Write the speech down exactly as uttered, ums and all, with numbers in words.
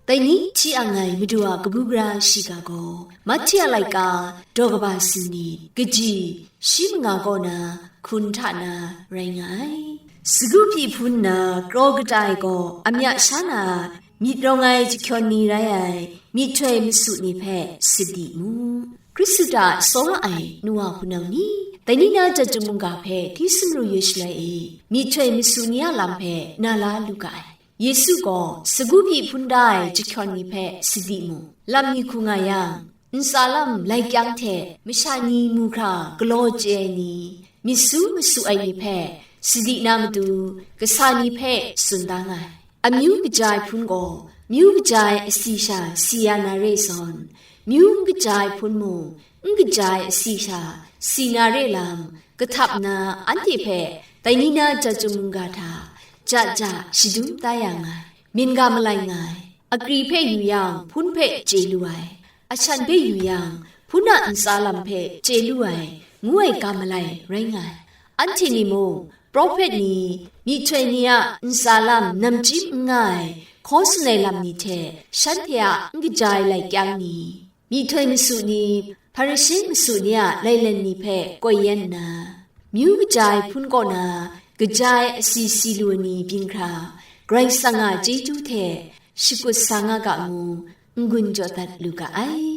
Dai ni hti ang ai Madu a kabu gara shiga gaw, Mahti a laika daw kaba sumni, kaji shi manga kaw na hkun hta na rai nga ai. Sagu pyi hpun na kraw kata e gaw, amya sha na myit rawng ai jahkyawn ni rai ai, myihtoi masu ni hpe sadi mu. Hkristu hta sawra ai nu wa hpunau ni, dai ni na jat jumung ga hpe hti sumru yu shaloi e, myihtoi masu ni a lam hpe na la lu ga ai. Yesu gaw sagu pyi hpun da ai jahkyawn ni hpe sadi mu. Lam mi hku nga yang, ntsa lam lai kyang hte masha ni mu hkra galaw chye ai ni, myit su masu ai ni hpe sadi na matu, kasa ni hpe tsun da nga ai. Amyu kaja ai hpun gaw, myu kaja ai asi sha si ya na re zawn, myu n kaja ai hpun mung, n kaja ai asi sha si na re lam, kahtap na anhte hpe dai ni na jat jumung ga hta, ja ja shadum da ya nga ai. Myen ga malai nga ai, akri hpe yu yang, hpun hpe chye lu ai, ashan hpe yu yang, hpun a ntsa lam hpe chye lu ai, ngu ai ga malai rai nga ai. Anhte ni mung, Prophet ni, myihtoi ni a ntsa lam namchyim n nga ai, hkaw tsun ai lam ni hte shanhte a n kaja ai lai kyang ni, myihtoi masu ni, Hparishe masu ni a lailen ni hpe koi yen nna, myu kaja ai hpun kaw na kaja ai asi si lu ai ni byin hkra, Karai Kasang a chyeju hte shakut sa nga ga ngu n-gun jaw dat lu ga ai.